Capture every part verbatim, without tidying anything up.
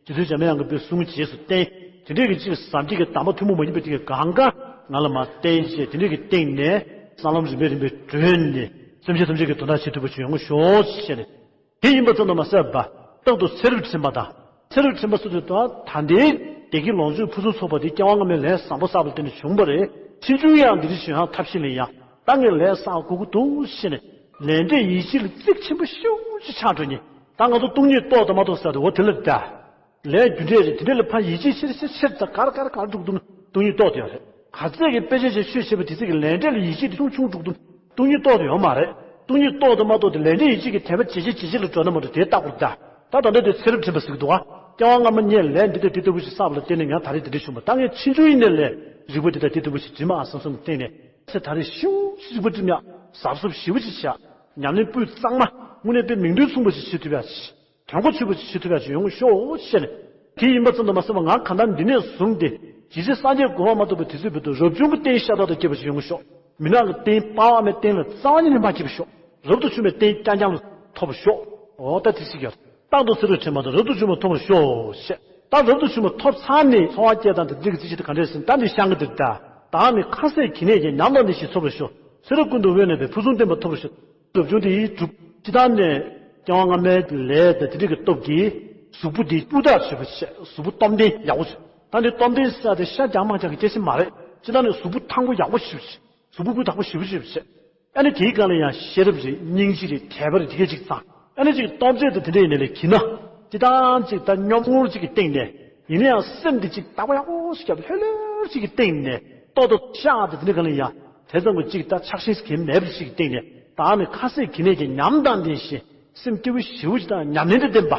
རྗེ་བཙུན་འཇམ་དབྱངས་ཀྱི་པའི་གསུང་རྗེས་སུ་བསྟན། དེ་འདྲའི་གི་ཅིག་ཟབ་རྒྱས་ཀྱི་གདམས་པ་ཐུན་མོང་མ་ཡིན་པ་དེ་གའི་གང་ག་ང་ལ་མར་བསྟན་བྱས། དེ་འདྲའི་གི་སྟེང་ནས་སྲང་ལམ་རིམ་པས་རིམ་པས་བགྲོད་ནས་སེམས་ཅན་ཐམས་ཅད་ཀྱི་དོན་དག་བྱེད་ཐུབ་པ་ཞིག་ཡོང་གི་ཤོག་ཅེས་བཤད་ནས། དེ་ཡིན་པ་ཙམ་དུ་མ་ཟད་པ། རྟག་ཏུ་ཚེ་རབས་ཕྲན་བུ་དང་། ཚེ་རབས་ཕྲན་བུ་སོགས་དེ་དག་ད་ལྟའི་བདེ་སྐྱིད་ལོངས་སྤྱོད་ཕུན་སུམ་ཚོགས་པ་དེ་སྐྱེ་བ་སྔ་མའི་ལས་བཟང་པོ་བསགས་པ་ལ་བརྟེན་ནས་བྱུང་བ་རེད། ཕྱིས་འབྱུང་ཡང་འདི་འདྲ་ཞིག་ཡང་ཐབས་ཤེས་ལ་ཡང་ད་ངས་ལས་བསགས་དགོས་ཀྱི་འདུག་ཟེར་ནས་ལས་འབྲས་ཡིད་ཆེས་ལ་གཙིགས་ཆེན་པོ་ཤུགས་ཆེ་ཆགས་འགྲོ་ནས། ད་ང་ཚོ་སྟོང་ཉིད་རྟོགས་དང་མ་རྟོགས་ཟེར་དུས་འོ་དེ་ལ་བལྟ། ལས་རྒྱུ་འབྲས་རེད། དེ་འདྲ་ལ་ཕར་ཡིད་ཆེས་ཆེར་ཆེར་ཆེར་དང་གར་གར་གར་འགྲོ་གི་འདུག་ན་སྟོང་ཉིད་རྟོགས་བསྡད་ཡོད་རེད། ག་ཚད་ཀྱི་དཔེ་ཆ་ཞིག་ཆོས་བཤད་པ་དེ་ཚད་ཀྱི་ལས་འབྲས་ལ་ཡིད་ཆེས་དེ་ཆུང་ཆུང་འགྲོ་གི་འདུག་ན་སྟོང་ཉིད་རྟོགས་བསྡད་ཡོད་མ་རེད། སྟོང་ཉིད་རྟོགས་དང་མ་རྟོགས་དེ་ལས་འབྲས་ཡིད་ཆེས་ཀྱི་དད་པ་ཇེ་ཆེ་ཇེ་ཆེ་ལ་འགྲོ་ན་མ་འགྲོ་དེ་བལྟ་དགོས་རེད་ད། ད་ད་ལྟ་དེ་ཚེ་རབས་ཕྲན་བུ་ཟེར་གྱི་འདུག་ག་སྐྱེ་བ་སྔ་མ་ངས་ལས་འདི་ལྟ་འདི་ལྟ་བུ་ཞིག་བསགས་པ་ལ་བརྟེན་ནས་ང་ད་རེས་འདི་འདྲ་བྱུང་བ། ད་ངས་ཕྱིས་འབྱུང་ཡིན་ནའི་ལས་རིགས་པ་འདི་ལྟ་འདི་ལྟ་བུ་ཞིག་འགྲིག་མ་བསམ་བསམ་བསྟན་ནས། ཚེ་ད་རེས་ཤིན་ཏུ་རིག་པ་འགྲིམ་ཡག་གཟབ་གཟབ་ཞེ་པོ་ཅིག་བྱ། ཉམས་ལེན་སྤུས་གཙང་མ་དངོས་གནས་དཔེ་མིང་དོན་མཚུངས་པ་ཞིག་བྱེད་ཐུབ་ཡག་ཅིག་དོན་གོ་ཆོད་པོ་ཞིག་བྱེད་ཐུབ་ཡག་ཅིག་ཡོང་གི་ཤོག་ཅེས་ནས། དེ་ཡིན་པ་ཙམ་དུ་མ་ཟད་པར་ང་གང་ལྟར་འདི་ནས་བཟུང་སྟེ་ཇི་སྲིད་སངས་རྒྱས་གོ་འཕང་མ་ཐོབ་པའི་དུས་ཚོད་བར་དུ་རབ་བྱུང་གི་རྟེན་ཤ་སྟག་ཏུ་སྐྱེས་པ་ཞིག་ཡོང་གི་ཤོག་མུན་ནག་གི་རྟེན་དཔག་པ་མེད་རྟེན་ལ་རྩ་བ་ཉིད་ནས་མ་སྐྱེས་པ་ཤོག་རབ་ཏུ་བྱུང་བའི་རྟེན་རྐྱང་རྐྱང་ལ་ཐོབ་པར་ཤོག་འོ་ད་དེ་ཞིག་ཡོད། རྟག་ཏུ་ཚེ་རབས་ཕྲན་བུ་དང་རབ་ཏུ་བྱུང་བ་ཐོབ་པར་ཤོག་ཞེས། ད་རབ་ཏུ་བྱུང་བ་ཐོབ་ཚར་ནས་འཚོ་བ་སྐྱེལ་སྟངས་དེ་འདྲ་གི་རྩིས་གཞི་དེ་ག་འདྲ་ཟིན་ད་འདི་བཤད་ཀྱི་འདུག་ད། བདག་ནི་ཁ་ཟས་གྱི་ནད་ཀྱིས་ཉམས་དང་ལྡན་ཞིང་འཚོ་བར་ཤོག་ཚེ་རབས་ཀུན་ཏུ་དབེན་གནས་པའི་ཕུན་སུམ་བསྟན་པ་ཐོབ་པར་ཤོག་རབ་བྱུང་དེ་ཡིས་གྲུབ། སྤྱིར་བཏང་ནས་སྐྱེ་བ་སྔ་མའི་ལས་དང་དེ་འདྲ་གི་སྟོབས་ཀྱིས་གཟུགས་པོ་འདི་སྤུས་དག་བྱེད་པ་བྱས། གཟུགས་པོ་སྟོབས་ལྡན་ཡག་པོ་བྱེད། ད་འདི་སྟོབས་ལྡན་ཟེར་ཏེ་ཤ་རྒྱགས་མ་རྒྱགས་ཀྱི་སྐད་ཆ་མ་རེད། སྤྱིར་བཏང་ནས་གཟུགས་པོ་ཐང་པོ་ཡག་པོ་ཞིག་བྱེད། གཟུགས་པོ་སྤུས་དག་པོ་ཞེ་པོ་ཅིག་བྱེད། ཨ་ནི་དེའི་སྒང་ལ་ཡང་ཤེས་རབ་རེད། སྙིང་རྗེ་རེད། དད་པ་རེད། དེ་གས་ཅིག་ཚང་། ཨ་ནི་ཅིག་སྟོབས་རྩལ་དེ་དེ་འདྲ་ཡིན་ནའི་ལས་གྱིས་ན། ཅི་ལྟར་ཅིག་ད་སྙོམས་ངོར་ཅིག་གི་སྟེང་ནས། ཡིན་ན་ཡང་སེམས་འདི་ཅིག་བདག་པོ་ཡག་པོ་ཞིག་བརྒྱབ་ལྷོད་ལྷོད་ཅིག་གི་སྟེང་ནས། ལྟོ་དང་ཤ་དང་དེ་འདྲ་གང་ལ་ཡང་དེ་ཙམ་གྱི་ཅིག་ད་ཆགས་ཞེན་གྱིས་མེད་པ་ཞིག་གི་སྟེང་ནས། བདག་ནི་ཁ་ཟས་གྱི་ནད་ཀྱིས་ཉམས་དང་ལྡན་ཞིང་། སེམས་སྐྱིད་པོ་ཞེ་པོ་ཅིག་དང་ཉམས་ལེན་དང་ལྡན་པ།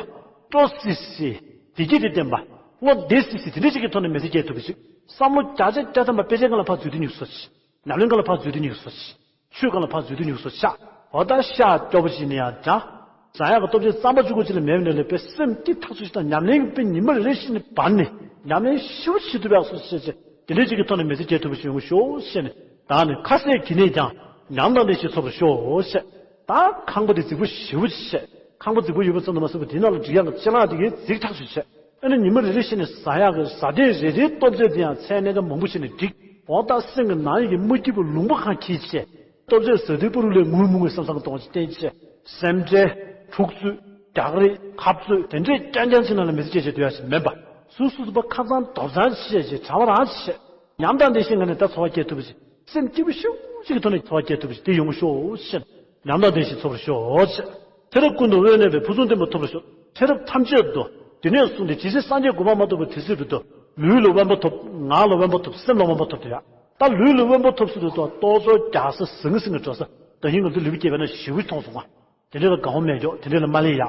སྤྲོ་སི་སི། བདེ་སྐྱིད་དང་ལྡན་པ། བློ་བདེ་སི་སི་དེ་འདྲ་ཅིག་གི་ཐོག་ནས་མི་ཚེ་སྐྱེལ་ཐུབ་པ་ཞིག་བསམ་བློ་བརྒྱ་ཆ་བརྒྱ་ཐམ་པ་དཔེ་ཆའི་སྒང་ལ་ཕར་འཛུལ་དུས་སྙིགས་སོ་ཞིག་ཉམས་ལེན་སྒང་ལ་ཕར་འཛུལ་དུས་སྙིགས་སོ་ཞིག་ཆོས་སྒང་ལ་ཕར་འཛུལ་དུས་སྙིགས་སོ་ཤག་འོ་ད་ཤ་སྐྱོ་པོ་ཞིག་ནས་ཡང་འདྲ། བཟང་ཡག་གི་སྟོབས་ཆེན་རྩམ་པ་གཅིག་པོ་ཅིག་ལ་མེད་པ་ནས་ལས་པའི་སེམས་སྐྱིད་ཐག་ཆོད་ཞིག་དང་ཉམས་ལེན་གྱི་དཔེ་ཉི་མ་རེ་རེ་བཞིན་ནས་འབར་ནས་ཉམས་ལེན་ཞེ་པོ་བྱེད་ཐུབ་ཡག་སོ་ཞེས་བྱས། དེ་འདྲའི་ཅིག་གི་ཐོག་ནས་མི་ཚེ་སྐྱེལ་ཐུབ་པ་ཞིག་ཡོང་གི་ཤོག་ཞེས་ནས། བདག་ནི་ཁ་ཟས་གྱི་ནད་ཀྱང་ཉམས་དང་ལྡན་ཞིང་འཚོ་བར་ཤོག་ཞེས། ད་ཁང་པ་དེ་རྫིག་པོ་ཞེ་པོ་ཅིག་བྱས། ཁང་པ་རྫིག་པོ་ཡོད་པ་ཙམ་དུ་མ་ཟད་པར་དེའི་ནང་ལ་སྒྲིག་ཡག་གི་ཅ་ལག་དེ་གའི་རྫིག་ཐག་ཆོད་བྱས། ཨ་ནི་ཉི་མ་རེ་རེ་བཞིན་ནས་ཟ་ཡག་གི་ཟ་ཐེངས་རེ་རེའི་ལྟོ་ཆས་དེ་ཡང་ཚད་གནས་ཀ་མང་པོ་བྱས་ནས་སྒྲིག་འོ་ད་སེམས་ཀྱི་ནང་ཡིད་ཀྱི་མ་སྐྱིད་པ་ལུང་པ་གང་འཁྱེར་བྱས། ལྟོ་ཆས་ཟ་དུས་པུ་རུ་ལས་ངུ་མུ་ངུ་བསམ་བསམ་གཏོང་བ་ཅིག་བསྟན་བྱས། སེམས་ཁྲལ། འཁྲུག་རྩོད། རྒྱག་རེས། འཁབ་རྩོད་དེ་འདྲས་རྐྱང་རྐྱང་ཅིག་ནང་ལ་མི་ཚེ་སྐྱེལ་བྱེད་འདོད་ཡག་ཞིག་མིན་པ། སོ་སོ་སོ་པ་ཁ་ཚང་དོར་ཚང་བྱས་བྱས་གྲྭ་པ་རང་བྱས། ཉམས་དང་ལྡན་ཞིང་ངེས་ནས་ད་འཚོ་བ་སྐྱེལ་ཐུབ་པ་ཞིག་སེམས་སྐྱིད་པོ་ཤུགས་ཆེ་གི་ཐོག་ནས་འཚོ་བ་སྐྱེལ་ཐུབ་པ་ཞིག་དེ་ཡོང་གི་ཤོག་ཞེས། ཉམས་དང་ལྡན་ཞིང་འཚོ་བར་ཤོག་ཅེས། ཚེ་རབས་ཀུན་ཏུ་དབེན་གནས་པའི་ཕུན་སུམ་བསྟན་པ་ཐོབ་པར་ཤོག་ཚེ་རབས་ཐམས་ཅད་དུ། དེ་ནས་བཟུང་སྟེ་ཇི་སྲིད་སངས་རྒྱས་གོ་འཕང་མ་ཐོབ་པའི་དུས་ཚོད་བར་དུ། ལུས་ལ་དབེན་པ་ཐོབ། ངག་ལ་དབེན་པ་ཐོབ། སེམས་ལ་དབེན་པ་ཐོབ་དེ་ཡ། ད་ལུས་ལ་དབེན་པ་ཐོབ་ཟེར་དུས་ད་ལྟོ་ཚོ་རྒྱག་ས་ཟིང་ངེ་ཟིང་ངེ་འགྲོ་ས། ད་ཧིང་ང་ཚོ་ལུས་པོ་སྐྱེས་པ་ན་ཞེ་པོ་མཐོང་སོང་ང་། དེ་འདྲ་ལ་དགའ་བོ་མེད་ཀྱོག་དེ་འདྲ་ལ་མ་ལེན་ཡག་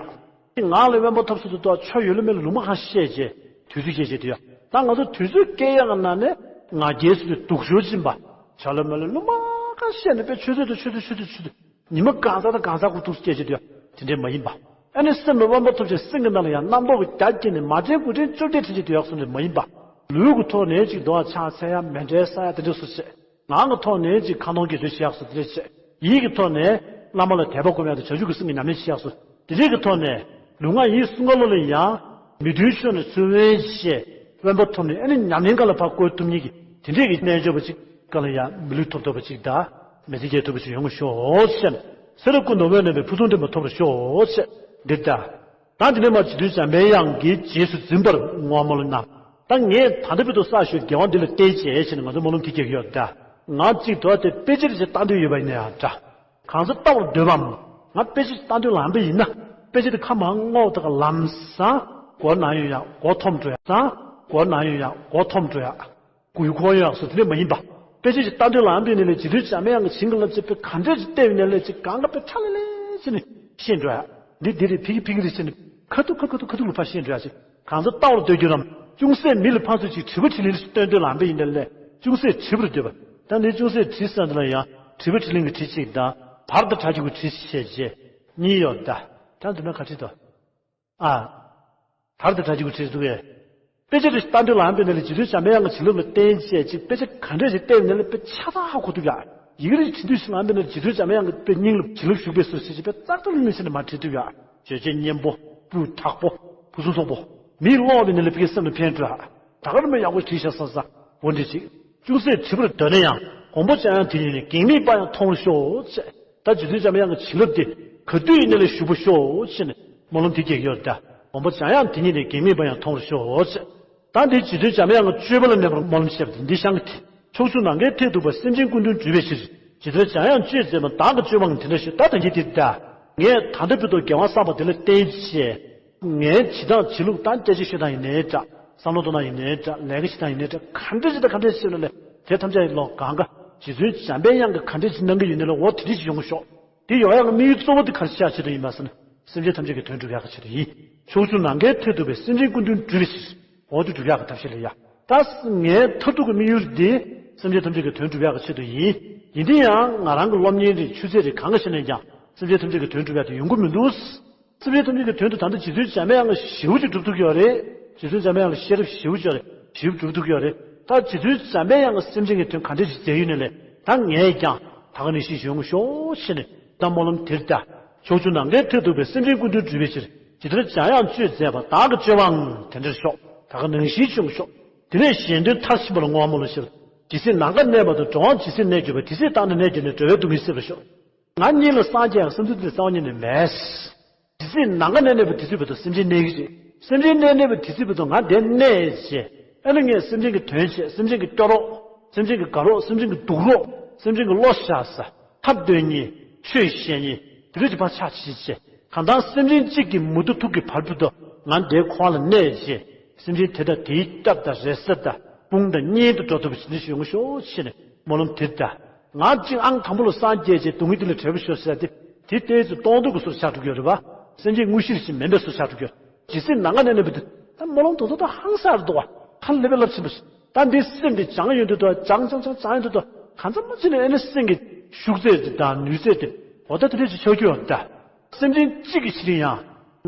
ངག་ལ་དབེན་པ་ཐོབ་ཟེར་དུས་ད་ཆོས་ཡོད་ལ་མེད་ལ་ལུང་པ་གང་བཤད་རྗེས་དུས་ཚོད་སྐྱེལ་བྱེད་དུས་ཡ། ད་ང་ཚོ་དུས་ཚོད་སྐྱེལ་ཡག་ནང་ནས་ང་རྒྱལ་ཟེར་དུས་སྡུག་ཤོས་ཕྱིན་པ། ཆ་ལ་མ་ལ་ལུང་པ་གང་བཤད་ནས་པའི་ཆུ་ཚོད་དང་ཆུ་ཚོད་ཆུ་ཚོད་ཆུ་ཚོད། ཉི་མ་གང་ཟག་དང་གང་ཟག་གི་ཐུགས་སུ་སྐྱེལ་བྱེད་དུ་ཡང་དེ་འདྲས་མ་ཡིན་པ། ཨ་ནི་སེམས་ལ་དབེན་པ་ཐོབ་ཅིང་སེམས་ཀྱི་ནང་ལ་ཡང་རྣམ་རྟོག་གི་རྒྱ་བསྐྱེད་ནས་མ་དྲན་དགུ་དྲན་བཅོ་བརྒྱད་དྲན་བྱེད་དུ་ཡག་སོང་ནས་མ་ཡིན་པ། ལུས་ཀྱི་ཐོག་ནས་ཅིག་རྡོ་བ་ཕྱག་འཚལ་ཡ་མཎྜལ་བསགས་ཡ་དེ་འདྲས་སུ་བྱེད། ངག་གི་ཐོག་ནས་ཅིག་ཁ་འདོན་དགེ་སྦྱོར་བྱེད་ཡག་སོ་དེ་འདྲས་བྱེད། ཡིད་ཀྱི་ཐོག་ནས་བླ་མ་ལ་དད་པ་སྒོམ་ཡག་དང་བྱང་ཆུབ་ཀྱི་སེམས་ཀྱི་ཉམས་ལེན་བྱེད་ཡག་སོ། དེ་འདྲས་ཀྱི་ཐོག་ནས་ལུས་ངག་ཡིད་གསུམ་ཀ་ལོ་ལ་ཡང་མི་མཐུན་ཕྱོགས་ནས་ཚུར་དབེན་བྱས་དབེན་པ་ཐོབ་ནས་ཨ་ནི་ཉམས་ལེན་སྒང་ལ་ཕར་བཀོལ་ཐུབ་མཁན་གྱི་དེ་འདྲས་ཀྱི་རྣལ་འབྱོར་པ་ཅིག་སྒང་ལ་ཡང་མི་ལུས་ཐོབ་ཐུབ་པ་ཅིག་དང་མི་ཚེ་སྐྱེལ་ཐུབ་པ་ཅིག་ཡོང་གི་ཤོག་ཅེས། ཚེ་རབས་ཀུན་ཏུ་དབེན་གནས་པའི་ཕུན་སུམ་བསྟན་པ་ཐོབ་པར་ཤོག་ཅེས་འདིར་གདའ། ད་དེ་ནས་མར་རྗེ་བཙུན་འཇམ་པའི་དབྱངས་ཀྱིས་རྗེས་སུ་འཛིན་པར་བསྔོ་སྨོན་གནང་། ད་ངས་ད་ལྟ་བར་དུ་བསགས་ཞུས་དགེ་བ་འདི་ལ་བརྟེན་བྱས་ཞེས་ནས་ང་ཚོ་སྨོན་ལམ་དེ་རྒྱག་གི་ཡོད་ད། ང་གཅིག་ཏུ་དེ་དཔེ་ཆ་རེ་ཞིག་ལྟ་འདོད་ཡོད་པ་ཡིན་ན་ཡང་འདྲ། གང་ཚེ་ལྟ་བར་འདོད་པའམ། ང་དཔེ་ཆ་ཞིག་ལྟ་འདོད་ལངས་པ་ཡིན་ན། དཔེ་ཆ་དེ་ཁ་མང་ངོ་ད་ག་ལམ་སང་། མགོ་ནང་ཡོང་ཡག་མགོ་འཐོམ་འགྲོ་ཡག་སང་། མགོ་ནང་ཡོང་ཡག་མགོ་འཐོམ་འགྲོ་ཡག་གུ་ཡུ་ཁོ་ཡོང་ཡག་སོ་དེ་འདྲས་མ་ཡིན་པ། དཔེ་ཆ་ཞིག་ལྟ་འདོད་ལངས་པ་ཡིན་ན་ལས་རྗེ་བཙུན་འཇམ་དབྱངས་ཀྱི་བྱིན་གྱིས་བརླབས་བྱས་པའི་ག་འདྲས་ཞིག་བལྟས་ཡོད་ན་ལས་ཅིག་གང་ག་དཔེ་ཁྲ་ལེ་ལེ་བྱས་ནས་ཤེས་འགྲོ་ཡག་འདི་འདི་རེད་ཕི་གི་ཕི་གི་རེད་ཟེར་ནས་ཁ་ཐུག་ཁ་ཁ་ཐུག་ཁ་ཐུག་ལ་ཕར་ཤེས་འགྲོ་ཡག་ཅིག་གང་ཚེ་ལྟ་བར་འདོད་གྱུར་རམ། ཅུང་ཟད་མི་ལ་ཕར་ཚུར་ཅིག་དྲི་བ་དྲིས་ལན་ཞིག་སྟོན་འདོད་ལངས་པ་ཡིན་ན་ལས་ཅུང་ཟད་དྲི་བར་འདོད་པ། ད་ནི་ཅུང་ཟད་དྲི་ཟེར་འདི་ལ་ཡང་དྲི་བ་དྲིས་ལན་གྱི་དྲི་གཅིག་དང་བར་དང་བྲག་གི་གུ་དྲི་ཞེས་བྱས་གཉིས་ཡོད་ད། ད་འདི་ན་ག་བྲིས་འདུག་ཨ། བར་དང་བྲག་གི་གུ་དྲི་འདུག་གས། དཔེ་ཆ་རེ་ཞིག་ལྟ་འདོད་ལངས་པ་ཡིན་ན་ལས་རྗེ་བཙུན་འཇམ་པའི་དབྱངས་ཀྱི་བྱིན་རླབས་ལ་བརྟེན་བྱས་ཅིག་དཔེ་ཆ་ག་འདྲ་ཞིག་བལྟས་ཡོད་ན་ལས་དཔེ་ཆ་ཚང་ཧ་གོ་ཐུབ་ཡག་ཡི་གེ་རེ་ཞིག་བྲིས་འདོད་ཞིག་ལངས་པ་ཡིན་ན་རྗེ་བཙུན་འཇམ་པའི་དབྱངས་ཀྱི་དཔེ་སྙིང་ལ་བྱིན་རླབས་ཞུགས་པའི་སོ་ཞེས་བྱས་པའི་ཙག་ཙག་ལུས་ལུས་ཟེར་ནས་མར་བྲིས་ཐུབ་ཡག་བརྗོད་བྱ་སྙན་པོ། སྤུས་དག་པོ། ཕུན་སུམ་ཚོགས་པོ། མིས་ཀློག་པའི་ནི་ལ་ཕ་གི་སེམས་ལ་ཕན་སྤྲོད་ཨ། ད་ག་རེ་མ་ཡག་པོ་བྲིས་བཞག་ས་ས་འོ་འདྲི་ཅིག་ཅུང་ཟད་བྲི་བར་འདོད་ན་ཡང་དགོངས་པ་འཇམ་དབྱངས་དེ་ཉིད་ནས་གེགས་མེད་པ་ཡང་མཐོང་བར་ཤོག་ཅེས། ད་རྗེ་བཙུན་འཇམ་དབྱངས་ཀྱི་བྱིན་རླབས་དེ་ག་དུས་ཡིན་ནའི་ལ་ཞུགས་པར་ཤོག་ཅེས་ནས་སྨོན་ལམ་དེ་རྒྱག་གི་ཡོད་ད། དགོངས་པ་འཇམ་དབྱངས་དེ་ཉིད་ནས་གེགས་མེད་པ་ཡང་མཐོང་བར་ཤོག་ཅེས། ད་འདི་རྗེ་བཙུན་འཇམ་དབྱངས་ཀྱི་སྤྱོད་པ་ལ་གནས་པར་སྨོན་ལམ་བཤད་པ་དེ་འདི་བཤད་ཀྱི་དེ། ཕྱོགས་བཅུ་ནམ་མཁའི་མཐས་གཏུགས་པ་སེམས་ཅན་ཀུན་དོན་སྒྲུབ་པའི་ཕྱིར། རྗེ་བཙུན་འཇམ་དབྱངས་སྤྱོད་མཛད་པ་བདག་གི་སྤྱོད་པའང་དེ་འདྲ་ཞིག་ད་ལྟ་འགྱེད་དེ་ད། ངས་ད་ལྟ་བར་དུ་དགེ་བ་བསགས་པ་དེ་ལ་བརྟེན་བྱས། ངའི་བྱེད་སྟངས་བྱེད་ལུགས་དང་སྐད་ཆ་བཤད་སྟངས་ཡིན་ནའི་འདྲ། བསམ་བློ་གཏོང་སྟངས་ཡིན་ནའི་འདྲ། ལས་ཀ་བྱེད་སྟངས་ཡིན་ནའི་འདྲ། ག་འདྲ་ཞིག་དང་ག་འདྲ་ཞིག་བྱས་ན་ལས་དེ་ཐམས་ཅད་ལོག་གང་ག་རྗེ་བཙུན་འཇམ་པའི་དབྱངས་ཀྱིས་ག་འདྲ་ཞིག་གནང་གི་ཡོད་ནའི་ལ་འོ་དེ་འདྲ་ཞིག་ཡོང་གི་ཤོག་དེ་ཡོང་ཡག་གི་དམིགས་ཡུལ་གཙོ་བོ་དེ་ག་རེ་ཆགས་ཆེད་དུ་ཡིན་པ་ཟེར་ན། སེམས་ཅན་ཐམས་ཅད་ཀྱི་དོན་སྒྲུབ་ཡག་གི་ཆེད་དུ་ཡིན། ཕྱོགས་བཅུ་ནམ་མཁའི་མཐས་གཏུགས་པའི་སེམས་ཅན་ཀུན་དོན་སྒྲུབ་པའི་ཕྱིར། འོ་དེ་སྒྲུབ་ཡག་གི་ཐབས་ཤེས་ལ་ཡ། ད་ངའི་མཐར་ཐུག་གི་དམིགས་ཡུལ་འདི། སེམས་ཅན་ཐམས་ཅད་ཀྱི་དོན་སྒྲུབ་ཡག་གི་ཆེད་དུ་ཡིན། ཡིན་དེ་ཡང་ང་རང་གི་སློབ་གཉེར་རེད་ཆུ་ཚད་རེད་གང་ག་ཞིག་ནས་ཀྱང་སེམས་ཅན་ཐམས་ཅད་ཀྱི་དོན་སྒྲུབ་ཡག་དེ་ཡོང་གི་མི་འདུག་སེམས་ཅན་ཐམས་ཅད་ཀྱི་དོན་དུ་ད་ལྟ་རྗེ་བཙུན་འཇམ་པའི་དབྱངས་ཞེ་པོ་ཅིག་སྒྲུབ་ཐུབ་ཀྱི་ཡོད་རེད། རྗེ་བཙུན་འཇམ་པའི་དབྱངས་ལ་ཤེས་རབ་ཞེ་པོ་ཅིག་ཡོད་རེད། ཞེ་པོ་སྒྲུབ་ཐུབ་ཀྱི་ཡོད་རེད། ད་རྗེ་བཙུན་འཇམ་པའི་དབྱངས་ཀྱིས་སེམས་ཅན་གྱི་དོན་ག་འདྲས་ཅིག་མཛད་ཡོད་ནས་ལས་ད་ངས་ཀྱང་ད་ག་ནང་བཞིན་ཡོང་གི་ཤོག་ཞེས་ནས་ད་སྨོན་ལམ་དེར་ད། ཕྱོགས་བཅུ་ནམ་མཁའི་མཐས་གཏུགས་པའི་སེམས་ཅན་ཀུན་དོན་སྒྲུབ་པའི་ཕྱིར། ཇི་ལྟར་འཇམ་དབྱངས་སྤྱོད་མཛད་པ་བདག་གི་སྤྱོད་པའང་དེ་འདྲར་ཤོག་ད་ག་ནང་བཞིན་བྱུང་ཤོག་དེ་ནས་གཞན་དོན་མཐར་ཕྱིན་པ་ལ་བསྔོ་བ་སྨོན་ལམ་བཤད། ཇི་སྲིད་ནམ་མཁའ་གནས་པ་དང་། འགྲོ་བ་ཇི་སྲིད་གནས་གྱུར་པ། དེ་སྲིད་བདག་ནི་གནས་གྱུར་ནས། འགྲོ་བའི་སྡུག་བསྔལ་སེལ་བར་ཤོག་ང་གཉིད་ལ་སངས་རྒྱས་ཡང་བསམ་ཚུལ་དེ་རྩ་བ་ཉིད་ནས་མེད། དེ་སྲིད་ནམ་མཁའ་གནས་གནས་པ་དེ་སྲིད་བར་དུ་སེམས་ཅན་གནས་ཀྱི་རེད། སེམས་ཅན་གནས་གནས་པ་དེ་སྲིད་བར་དུ་ང་འདིར་གནས་ཞེས། ཨ་ནི་ངས་སེམས་ཅན་གྱི་དོན་བྱས། སེམས་ཅན་གྱི་སྐྱོ་རོགས། སེམས་ཅན་གྱི་དགའ་རོགས། སེམས་ཅན་གྱི་སྡུག་རོགས། སེམས་ཅན་གྱི་བློ་བཞག་ས། ཐབས་འདོན་མཁན། ཆོས་བཤད་མཁན། དེ་འདྲ་ཅིག་ཕར་ཆགས་ཤིག་ཅེས། གང་ལྟར་སེམས་ཅན་གཅིག་གི་མུ་ཏོ་ཐུག་གི་བར་དུ་དུ་ང་འདིའི་ཁོག་ལ་གནས་ཞེས། སེམས་ཅན་དེ་དག་དེའི་སྐྱབས་དང་རེ་ས་དང་དཔུང་དང་གཉེན་དུ་འགྲོ་ཐུབ་པ་ཞིག་འདི་ཞིག་ཡོང་གི་ཤོག་ཅེས་ནས་སྨོན་ལམ་དེ་དང་། ང་གཅིག་ཨང་དང་པོ་ལ་སངས་རྒྱས་ཅེས་སྡུག་བསྔལ་འདི་ལས་གྲོལ་བར་ཤོག་ཟེར་ཏེ། དེ་ལྟས་ཚུལ་སྟོང་ཐུག་གི་སོར་ཆགས་འགྲོ་གི་ཡོད་རེད་པ། སེམས་ཅན་དངོས་གཞི་རེ་ཞིག་མིན་པའི་སོར་ཆགས་འགྲོ་གི་ཡོད། ཇི་སྲིད་ནམ་མཁའ་གནས་གནས་པ་དེ་ད་སྨོན་ལམ་དོ་དོ་ད་ཧང་སངས་རེད་འདུག་བ། ཧ་ལས་པའི་རླབས་ཆེན་པོ་ཞིག་ད་འདི་སེམས་འདི་སྦྱང་ཡོང་དུས་དུ་སྦྱང་སྦྱང་སྦྱང་སྦྱང་ཡོང་དུས་དུ་གང་ཙམ་མ་བྱས་ནས་ཨེ་ནི་སེམས་ཀྱི་ཤུགས་ཚད་དེ་དང་ནུས་ཚད་དེ་འོ་ད་དེ་འདྲས་ཞིག་ཆགས་རྒྱུ་ཡོད་ད། སེམས་ཅན་གཅིག་གི་ཕྱིར་ཡང་།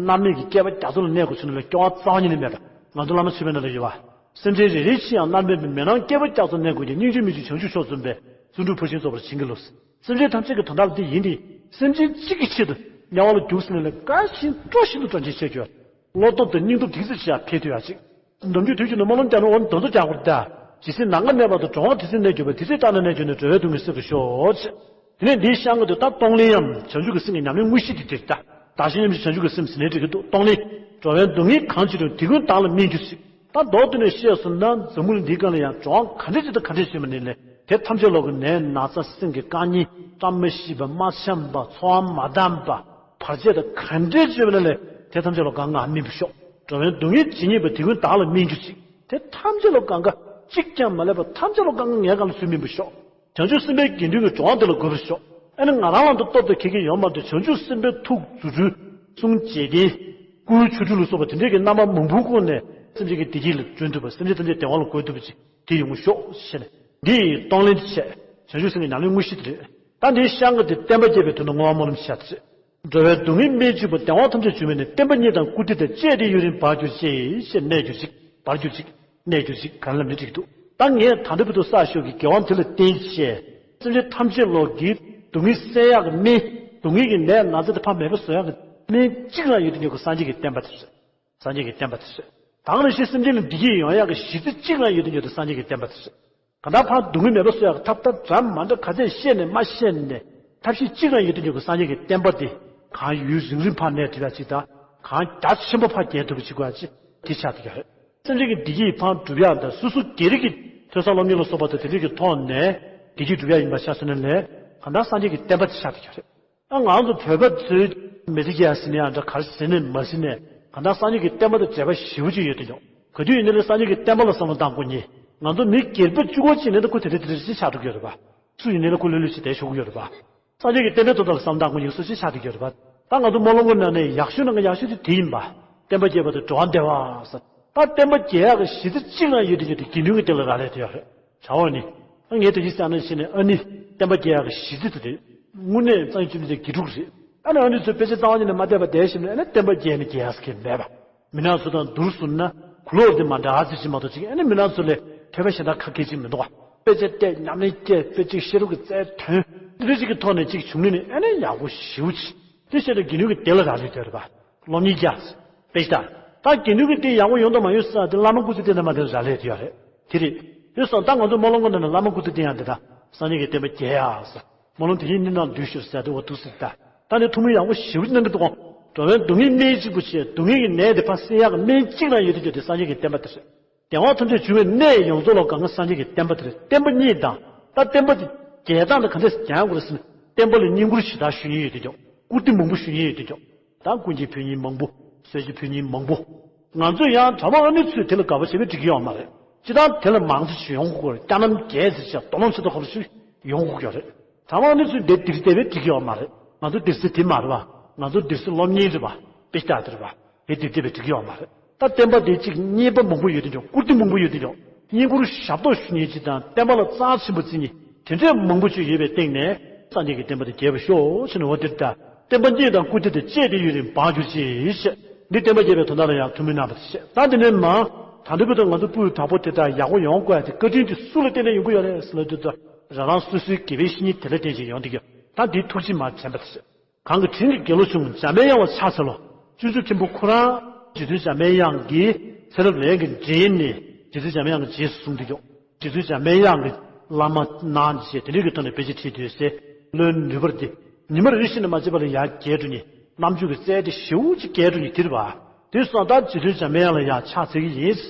མནར་མེད་ཀྱི་བསྐལ་པ་རྒྱ་མཚོ་ལ་གནས་དགོས་བྱུང་ན་ལ་སྐྱོ་བ་རྩ་བ་ཉིད་ནས་མེད་པ། ང་ཚོ་བླ་མ་མཆོད་པའི་ནང་ལ་ཡོད་པ། སེམས་ཅན་རེ་རེའི་ཕྱིར་ཡང་མནར་མེད་པའི་མེ་ནང་བསྐལ་པ་རྒྱ་མཚོ་གནས་དགོས་ཀྱི་སྙིང་རྗེ་མི་ཆུང་བྱང་ཆུབ་མཆོག་འཛོམས་པའི་བརྩོན་འགྲུས་ཕར་ཕྱིན་རྫོགས་པར་བྱིན་གྱིས་རློབས། སེམས་ཅན་ཐམས་ཅད་ཀྱི་དོན་དག་འདི་ཡིན་ཏེ། སེམས་ཅན་གཅིག་གི་ཆེད་དུ་དམྱལ་བ་ལ་རྒྱུགས་ཟིན་ནས་ལ་དགའ་བཞིན་སྤྲོ་བཞིན་དུ་དྲན་ཅིག་བྱེད་རྒྱུ། བློ་སྟོབས་དང་སྙིང་སྟོབས་དེ་ཚོ་ཞིག་ཡང་འཕེལ་ཐུབ་ཡག་ཅིག་ནམ་རྒྱུན་དུས་རྒྱུན་དུ་སྨོན་ལམ་རྒྱག་ན་འོ་འདོན་དུ་རྒྱག་དགོས་ད། ཇི་སྲིད་ནམ་མཁའ་གནས་པ་དང་། འགྲོ་བ་དེ་སྲིད་གནས་གྱུར་པ། དེ་སྲིད་བདག་ནི་གནས་གྱུར་ནས། འགྲོ་བའི་སྡུག་བསྔལ་སེལ་བར་ཤོག་ཅེས། དེ་ནས་འདིའི་གཤམ་གྱི་དུ་ད་གཏོང་ལེན་ཡང་བྱང་ཆུབ་ཀྱི་སེམས་ཀྱི་ཉམས་ལེན་དངོས་གཞི་དེ་དེར་ད། བདག་གཞན་མཉམ་བརྗེ་བྱང་ཆུབ་ཀྱི་སེམས་ཟེར་ནའི་འགྲིག་གི་འདུག་གཏོང་ལེན། འགྲོ་བའི་སྡུག་བསྔལ་གང་ཞིག་རུང་། དེ་ཀུན་བདག་ལ་སྨིན་གྱུར་ཅིག་ད་མདོར་བསྡུས་ནས་བཤད་སོང་ན་འཛམ་བུ་གླིང་འདིའི་སྒང་ལ་ཡང་འགྲོ་བ་ག་འདྲ་ཅིག་དང་ག་འདྲ་བྱུང་བ་ནས་ལས་དེ་ཐམས་ཅད་ལོག་གི་ནད་ན་ཚ་སེམས་ཀྱི་དཀའ་ངལ་བཀྲ་མ་ཤིས་པ་མ་འཆམ་པ་ཚོར་བ་མ་འདང་པ་བར་ཆད་དང་ག་འདྲ་བྱུང་བ་ནས་ལས་དེ་ཐམས་ཅད་ལོག་གང་ང་སྨིན་པར་ཤོག་འགྲོ་བའི་སྡུག་བསྔལ་ཇི་སྙེད་པ་དེ་ཀུན་བདག་ལ་སྨིན་གྱུར་ཅིག་དེ་ཐམས་ཅད་ལོག་གང་ག་གཅིག་ཀྱང་མ་ལུས་པ་ཐམས་ཅད་ལོག་གང་ག་ངའི་སྒང་ལ་ཚུར་སྨིན་པར་ཤོག་བྱང་ཆུབ་སེམས་དཔའི་དགེ་འདུན་གྱི་གྲོགས་དེ་ལ་འགོད་པར་ཤོག་ཨ་ནི་ང་རང་ལ་འདི་སྟོབས་དང་ཁེ་གི་ཡོད་མ་རེད། བྱང་ཆུབ་སེམས་དཔའི་ཐུགས་རྫུ་འཕྲུལ་གསུང་འཇིག་རྟེན་སྐུའི་ཆོ་འཕྲུལ་ལ་སོགས་པ་དེ་འདྲའི་གི་རྣམ་པ་མང་པོའི་སྒོ་ནས་སེམས་ཅན་གྱི་བདེ་སྐྱིད་ལ་བརྩོན་ཐུབ་པ། སེམས་ཅན་ཐམས་ཅད་བདེ་བ་ལ་འགོད་ཐུབ་པ་ཅིག་དེ་ཡོང་ཤོག་ཞེས་ནས་འདི་ཡི་གཏོང་ལེན་དུ་བྱས། བྱང་ཆུབ་སེམས་ཀྱི་ཉམས་ལེན་དངོས་གཞི་དེ་རེད། ད་འདིའི་གཤམ་གྱི་དེ་བསྟན་པ་རྒྱས་པའི་དོན་དུ་བསྔོ་བ་སྨོན་ལམ་བྱས་ཏེ། འགྲོ་བའི་སྡུག་བསྔལ་སྨན་གཅིག་པུ། བདེ་བ་ཐམས་ཅད་འབྱུང་བའི་གནས། བསྟན་པ་རྙེད་དང་བཀུར་སྟི་དང་། བཅས་དེ་ཡུན་རིང་བར་གྱུར་ཅིག་ཞེས་གནས་གྱུར་ཅིག་བར་གྱུར་ཅིག་གནས་གྱུར་ཅིག་ག་ལ་མི་འགྲིག་འདུག་ད་ངས་ད་ལྟ་བར་དུ་བསགས་ཞོར་གྱི་དགེ་བ་དེ་ལ་བརྟེན་བྱས། སེམས་ཅན་ཐམས་ཅད་ལོག་གི་སྡུག་བསྔལ་སེལ་ཡག་གི་སྨན། སྡུག་བསྔལ་གྱི་ནད་ན་ཚ་དེ་ཕར་མེད་པ་བཟོ་ཡག་གི་སྨན་གཅིག་རང་ཡོད་དུ་འཇུག་གི་སངས་རྒྱས་ཀྱི་བསྟན་པ་དེ་རེད། སངས་རྒྱས་ཀྱི་བསྟན་པ་དེ་རེད། ད་ག་ནང་བཞིན་སེམས་ཅན་ལ་བདེ་སྐྱིད་ཡོང་ཡག་གི་གཞི་རྩ་གཅིག་རང་ཡོད་དུ་འཇུག་དེ་སངས་རྒྱས་ཀྱི་བསྟན་པ་དེ་རེད། གང་ལྟར་ཕར་སྡུག་བསྔལ་མེད་པ་བཟོ་ཡག་གི་ཐབས་ད་འདྲ་མ་འདྲ་ག་ཚད་ཤེས་ནས་མ་ཤེས་ནས་ཐབས་ཤེས་གཅིག་རང་ཡོད་དུ་འཇུག་གི་སངས་རྒྱས་ཀྱི་བསྟན་པ་དེ་གང་ཡུན་རིང་རིང་ཕར་གནས་ཐུབ་ཡག་ཅིག་དང་། གང་རྒྱ་ཆེན་པོ་ཕར་རྒྱས་ཐུབ་པ་ཅིག་དགོས་ཡག་ཅིག་དེ་ཆགས་བསྡད་ཀྱི་ཡོད་རེད། སེམས་ཅན་གྱི་བདེ་སྐྱིད་ཕར་སྒྲུབ་ཡག་དང་། སོ་སོ་སྒེར་གྱི་ཐོས་བསམ་སློབ་གཉེར་ལ་སོགས་པ་དང་དེ་འདྲ་གི་ཐོག་ནས་བདེ་སྐྱིད་སྒྲུབ་ཡག་ཡིན་པ་ཆ་བཞག་ན་ལས་གང་ལྟར་སངས་རྒྱས་ཀྱི་བསྟན་པ་དེ་ཆགས་བསྡད་ཀྱི་ཡོད་རེད། ཨ། ང་ཚོ་བོད་པ་ཚོའི་མི་ཚེ་སྐྱེལ་ཟིན་ནས་ཨ་འདྲ་གར་ཟིན་ནས་མ་ཟིན་ནས་གང་ལྟར་སངས་རྒྱས་ཀྱི་བསྟན་པ་དང་འབྲེལ་བ་ཞེ་པོ་ཅིག་ཡོད་དུ་འཇུག་ག་དུས་ཡིན་ནའི་ལས་སངས་རྒྱས་ཀྱི་བསྟན་པ་ལ་བསམ་བློ་བཏང་དགོས་ཉེ། ང་ཚོ་མི་སྒེར་པ་གཅིག་པོ་གཅིག་ནས་ད་ཁོ་དེ་འདྲ་དེ་འདྲ་ཞིག་ཆགས་འགྲོ་གི་ཡོད་རེད་པ། སུ་ཡིན་ནའི་ལས་ཁོ་ལྷོད་ལྷོད་ཅིག་བསྡད་ཆོག་གི་ཡོད་རེད་པ། སངས་རྒྱས་ཀྱི་བསྟན་པའི་དོན་དག་ལ་བསམ་བློ་བཏང་དགོས་ཉེ་སུ་ཞིག་ཆགས་འགྲོ་གི་ཡོད་རེད་པ། ད་ང་ཚོ་སྨོན་ལམ་གྱི་ནང་ནས་ཡག་ཤོས་ནང་གི་ཡག་ཤོས་དེ་དེ་ཡིན་པ། བསྟན་པ་རྒྱས་པ་དང་འགྲོ་བ་བདེ་བ་ཟེར། ད་བསྟན་པ་རྒྱས་ཡག་གི་གཞི་རྩ་གཅིག་ལ་ཡོད་དུ་ཡོད་དེ་དགེ་འདུན་གྱི་སྡེ་ལ་རག་ལས་དེ་ཡོད་རེད། བྱའོ་ནི། ཨ། ངས་དེ་བཞིན་བསམ་ན་བྱས་ནས་ཨ་ནི་བསྟན་པ་རྒྱས་ཡག་གི་གཞི་རྩ་དེ་རེད། དངོས་གནས་སངས་རྒྱས་བཅོམ་ལྡན་འདས་དགེ་ཕྲུག་རེད། ཨ་ནི་ཨ་ནི་ཚོས་དཔེ་ཆ་རྩ་བ་ཉིད་ནས་མ་བལྟས་པ་བསྡད་ཞིམ་ནས་ཨ་ནི་བསྟན་པ་རྒྱས་ནས་རྒྱས་ཡག་ཟེར་མཁན་མེད་པ། མི་ནག་ཚོ་དང་བསྡུར་སོང་ན་གོ་ལོག་དེ་མ་འདྲ་ཨ་ཙི་ཅིག་མ་གཏོགས་ཅིག་ཨ་ནི་མི་ནག་ཚོ་ལས་ཐོས་པ་གཞན་དག་ཁ་སྐད་ཅིག་མི་འདུག་པ། དཔེ་ཆ་བལྟས། ཉམས་ལེན་བྱས། དཔེ་ཅིག་ཤེས་རབ་ཀྱི་རྩལ་ཐོན། འདི་འདྲ་ཅིག་གི་ཐོག་ནས་ཅིག་བྱུང་ནས་ནི་ཨ་ནི་ཡག་པོ་ཞེ་པོ་ཅིག་དེ་བྱས་ཏེ་དགེ་འདུན་གྱི་སྡེ་ལ་རག་ལས་དེ་རེད་པ། སློབ་གཉེར་རྒྱག་དཔེ་ཆ་ལྟ། ད་དགེ་འདུན་གྱི་རྟེན་ཡག་པོ་ཡོང་དང་མ་ཡོང་ཟེར་དེ་བླ་མ་སྐུ་ཚེ་བརྟན་དང་མ་བརྟན་རག་ལས་དེ་ཡོད་རེད། དེ་རེད། དེ་སོང་ད་ང་ཚོ་སྨོན་ལམ་ཁང་ནང་ནས་བླ་མ་སྐུ་ཚེ་བརྟན་ཡག་དེ་དང་སངས་རྒྱས་ཀྱི་བསྟན་པ་རྒྱས་ཡག་ཟེར། སྨོན་ལམ་དེ་བཞིན་ནི་ནང་འདུས་ཤོག་ཟེར་དེ་འོ་འདུག་ཟེར། ད་ད་ནི་ཐུགས་སྨོན་ཡག་པོ་ཞེ་པོ་ཅིག་གནང་གི་འདུག་གོ། འགྲོ་བའི་སྡུག་བསྔལ་སྨན་གཅིག་པུ་བྱས། སྡུག་བསྔལ་གྱི་ནད་དེ་ཕར་སེལ་ཡག་གི་སྨན་གཅིག་རང་ཡོད་དེ་ཆོག་དེ་སངས་རྒྱས་ཀྱི་བསྟན་པ་དེ་རེད། བདེ་བ་ཐམས་ཅད་འབྱུང་བའི་གནས་ཡོངས་རྫོགས་ལ་གང་ག་སངས་རྒྱས་ཀྱི་བསྟན་པ་དེ་རེད། བསྟན་པ་རྙེད་དང་། ད་བསྟན་པ་དེ་རྒྱས་སྟངས་དེ་ག་འདྲས་སེ་རྒྱག་དགོས་རེད་ཟེར་ན། བསྟན་པ་ལ་བསྙེན་བཀུར་ཞེ་དྲག་ཞུ་མཁན་ཡོད་དེ་ཆོག་བཀུར་སྟི་མང་པོ་ཞུ་མཁན་ཡོད་དེ་ཆོག་ད་སྐུ་འགྱེད་ཕུལ་མཁན་མང་པོ། གསོལ་འདེབས་ཕུལ་མཁན་མང་པོ། ང་ཚོས་ཡང་གྲྭ་པ་ཨ་ནི་ཚོས་དེ་ལ་དགའ་པོ་བྱས་པས་འགྲིག་གི་ཡོད་མ་རེད། སྤྱིར་བཏང་དེ་ལ་མང་ཙམ་ཞིག་ཡོང་དགོས་ཀྱི་རེད། སྐྱག་ལམ་རྒྱག་ཙམ་ཞིག་རྡོ་ལམ་ཆེ་ཏོག་ཁ་པོ་ཞིག་ཡོང་དགོས་ཀྱི་རེད། གྲྭ་པ་ཨ་ནི་ཚོས་འདི་འདིར་བསྡད་པས་འགྲིག་གི་ཡོད་མ་རེད། ང་ཚོ་འདིར་སེ་དེ་མ་རེད་པ། ང་ཚོ་འདིར་སེ་སློབ་གཉེར་རེད་པ། དཔེ་ལྟ་དེ་རེད་པ། དེ་འདིར་བསྡད་པས་འགྲིག་གི་ཡོད་མ་རེད། ད་བསྟན་པ་འདི་གཅིག་རྙེད་པ་མང་པོ་ཡོད་དེ་འཇོག་བཀུར་སྟི་མང་པོ་ཡོད་དེ་འཇོག་བསྙེན་བཀུར་ཞབས་ཏོག་ཞུ་མཁན་གཅིག་དང་བསྟན་པ་ལ་རྩ་ཆེན་པོ་བརྩི་མཁན་དེ་འདྲས་མང་པོ་ཅིག་ཡོད་པའི་སྟེང་ནས་སངས་རྒྱས་ཀྱི་བསྟན་པ་དེ་རྒྱས་པར་ཤོག་ཅེས་ནས་འོ་དེར་ལྟ། བསྟན་པ་རྙེད་དང་བཀུར་སྟི་དང་བཅས་ཏེ་ཡུན་རིང་བང་གྱུར་ཅིག་འདི་བསྟན་པ་རྒྱས་པའི་དོན་དག་ལ་ཡང་ཐུགས་སྨོན་གནང་བ་དང་བཅས། ད་འདི་ནས་མ། ད་འདི་བར་དུ་ང་ཚོ་སྤུས་དག་པོ་དེ་དག་ཡག་པོ་ཡོང་དགོས་ཡ་དེ་བཀའ་དྲིན་དེ་སུ་ལ་བརྟེན་ནས་ཡོང་གི་ཡོད་རེད་ཟེར་ལབ་དུས་ད་རང་རང་སོ་སོའི་དགེ་བའི་བཤེས་གཉེན་དེ་ལ་བརྟེན་བྱས་ཡོང་གི་ཡོད། ད་འདིའི་ཐུགས་རྗེ་མ་དྲན་པ་དང་བཅས། གང་གི་དྲིན་གྱིས་དགེ་སློང་བྱུང་། འཇམ་པའི་དབྱངས་ལ་ཕྱག་འཚལ་ལོ། སྤྱོད་འཇུག་མཁན་པོ་ཁོ་རང་རྗེ་བཙུན་འཇམ་པའི་དབྱངས་ཀྱི་ཚེ་རབས་ལས་ཀྱི་འབྲེལ་ནས་རྗེ་བཙུན་འཇམ་པའི་དབྱངས་ཀྱི་རྗེས་སུ་བཟུང་སྟེ་ཡོད། རྗེ་བཙུན་འཇམ་པའི་དབྱངས་ཀྱི་བླ་མ་གནང་བྱས་དེ་འདྲའི་གི་ཐོག་ནས་དཔེ་ཆ་ཁྲིད་དུས་སེ་བློའི་ནུས་པར་དེ་ཉི་མ་རེ་རེ་བཞིན་དུ་མ་བརྗེད་པ་ལ་ཡར་རྒྱས་འགྲོ་ནས་རྣམ་འགྱུར་གྱི་རྩལ་དེ་ཞེ་པོ་ཅིག་རྒྱས་འགྲོ་ནས་དེ་རེད་པ། དེ་སོང་ད་རྗེ་བཙུན་འཇམ་པའི་དབྱངས་ལ་ཡར་ཕྱག་འཚལ་གྱི་ཡིན།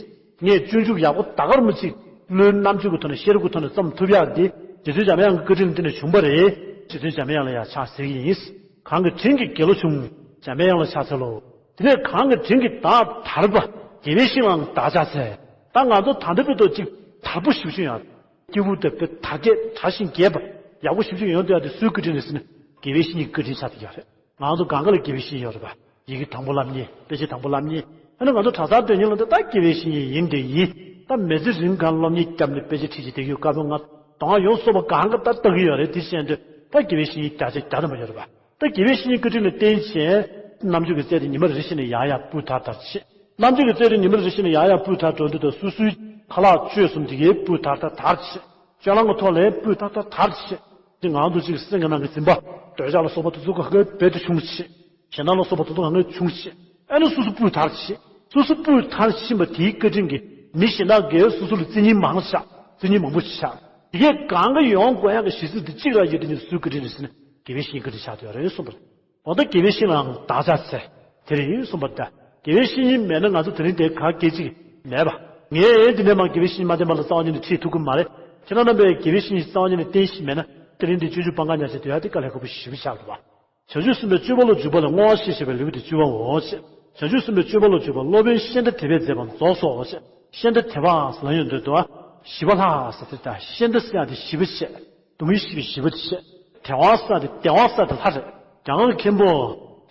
ངས་སྤྱོད་འཇུག་ཡག་པོ་ད་ག་རང་མ་ཅིག་བློའི་རྣམ་འགྱུར་གྱི་ཐོག་ནས་ཤེས་རབ་ཀྱི་ཐོག་ནས་བརྩམས་ཐུབ་ཡག་འདི་རྗེ་བཙུན་འཇམ་དབྱངས་ཀྱི་བཀའ་དྲིན་ལ་བརྟེན་ནས་བྱུང་བ་རེད། རྗེ་བཙུན་འཇམ་དབྱངས་ལ་ཡང་ཕྱག་འཚལ་གྱི་ཡིན། གང་གི་དྲིན་གྱིས་དགེ་སློང་བྱུང་། འཇམ་དཔལ་དབྱངས་ལ་ཕྱག་འཚལ་ལོ། དེ་ནས་གང་གི་དྲིན་གྱིས་བདག་དར་པ། དགེ་བའི་བཤེས་ལའང་བདག་ཕྱག་འཚལ། ད་ང་ཚོ་ད་ལྟ་བར་དུ་ཅིག་དར་པོ་ཞེ་པོ་ཅིག་ཡོང་ཡ། སྐྱེས་བུ་དེ་དཔེ་དར་རྒྱས་དར་ཞིང་རྒྱས་པ་ཡག་པོ་ཞེ་པོ་ཅིག་ཡོང་སྡོད་ཡ་དེ་སུའི་བཀའ་དྲིན་རེད་ཟེར་ན་དགེ་བའི་བཤེས་གཉེན་བཀའ་དྲིན་ཆགས་བསྡད་ཡོད་རེད། ང་ཚོ་གང་ག་ལ་དགེ་བའི་བཤེས་གཉེན་ཡོད་རེད་པ། ཡི་གེ་དང་པོ་བསླབ་མཁན། དཔེ་ཆ་དང་པོ་བསླབ་མཁན། ཨ་ནི་ང་ཚོ་གྲྭ་སར་སྡོད་མཁན་ལ་ད་ལྟ་དགེ་བའི་བཤེས་གཉེན་ཡིན་དེ་ཡིན། ད་མི་ཚེ་རིང་གང་སློབ་གཉེར་བརྒྱབ་ནས་དཔེ་ཆ་ཁྲིད་ཀྱི་བསྡད་ཡོད་སྐབས་ང་དོ་སྣང་ཡོངས་སུ་རྫོགས་པ་གང་ག་ད་ལྟ་གི་ཡོད་རེད། དེ་བཤད་འདོད་ད་དགེ་བའི་བཤེས་གཉེན་བརྒྱ་ཆ་བརྒྱ་ཐམ་པ་ཡོད་རེད་པ། ད་དགེ་བའི་བཤེས་གཉེན་བཀའ་དྲིན་ལ་བརྟེན་བྱས་རྣམ་འགྱུར་གྱི་རྩལ་དེ་ཉི་མ་རེ་རེ་བཞིན་ནས་ཡར་ཡར་སྤུས་དག་དར་ཆེ། རྣམ་འགྱུར་གྱི་རྩལ་དེ་ཉི་མ་རེ་རེ་བཞིན་ནས་ཡར་ཡར་སྤུས་དག་འགྲོ་དུས་ད་སོ་སོའི་ཁ་ལག་སྤྱོད་གསུམ་དེ་གའི་སྤུས་དག་དར་དར་ཆེ། སྤྱོད་ལམ་གྱི་ཐོག་ལ་སྤུས་དག་དར་དར་ཆེ། དེ་ང་ཚོ་གཅིག་སེམས་ཀྱི་ནང་གི་འཛིན་པ་འདོད་ཆགས་ལ་སོགས་པ་དེ་ཚོ་ག་གེ་རྦད་དེ་ཆུང་ཆེ། ཞེ་སྡང་ལ་སོགས་པ་དེ་ཚོ་ག་གེ་ཆུང་ཆེ། ཨ་ནི་སོ་སོ་སྤུས་དར་ཆེ། སོ་སོ་སྤུས་དར་ཕྱིན་པ་དེའི་བཀའ་དྲིན་གྱིས་མི་གཞན་དག་གིས་སོ་སོ་ལ་བརྩི་མཁན་མང་ཆགས། བརྩི་མཁན་མང་པོ་ཆགས། དེ་གས་གང་ག་ཡོང་དགོས་ཡག་གི་གཞི་རྩ་དེ་གཅིག་རང་ཡོད་དེ་ནི་སུའི་བཀའ་དྲིན་རེད་ཟེར་ན་དགེ་བའི་བཤེས་གཉེན་བཀའ་དྲིན་ཆགས་བསྡད་ཡོད་རེད་གསུངས་པ་རེད། འོ་ད་དགེ་བའི་བཤེས་ལའང་བདག་ཕྱག་འཚལ། དེ་རེད་གསུངས་པ་རེད། དགེ་བའི་བཤེས་གཉེན་མེད་ན་ང་ཚོ་དེ་རིང་འདིར་ག་གེ་གཅིག་མེད་པ། ངས་འདི་ནས་མར་དགེ་བའི་བཤེས་གཉེན་མ་བསྟེན་པ་ལ་རྩ་བ་ཉིད་ནས་ཁྲིད་ཐུབ་ཀྱི་མ་རེད། ཁྱེད་རང་རྣམ་པས་དགེ་བའི་བཤེས་གཉེན་རྩ་བ་ཉིད་ནས་བསྟེན་བཞིན་མེད་ན་དེ་རིང་འདིར་སྤྱོད་འཇུག་སྤང་ཁ་ཉག་ཅིག་སྡོད་ཡ་དེ་དཀའ་ལས་ཁག་པོ་ཞེ་པོ་ཆགས་འདུག་པ། བྱང་ཆུབ་སེམས་དཔའི་སྤྱོད་པ་ལ་འཇུག་པ་ལ་བསྔོ་བ་ཞེས་བྱ་བའི་ལེའུ་སྟེ་བཅུ་པའོ། བྱང་ཆུབ་སེམས་དཔའི་སྤྱོད་པ་ལ་འཇུག་པ་སློབ་དཔོན་ཤེས་འདྲ་དད་པས་མཛད་པ་རྫོགས་སོ། ཤེས་འདྲ་དད་པ་ཟེར་ལབ་ཡོང་དུས་དུ་ཞི་བ་ལྷ་ཟེར་དེ་ལྟ། ཤེས་འདྲ་ཟེར་ཡ་དེ་ཞི་བ་བྱས། སྡུག་བསྔལ་ཞི་བའི་ཞི་བ་དེ་བྱས། དད་པ་ཟེར་ཡ་དེ་དད་པ་ཟེར་ཡ་དེ་ལྷ་རེད། རྒྱ་གར་གྱི་མཁན་པོ་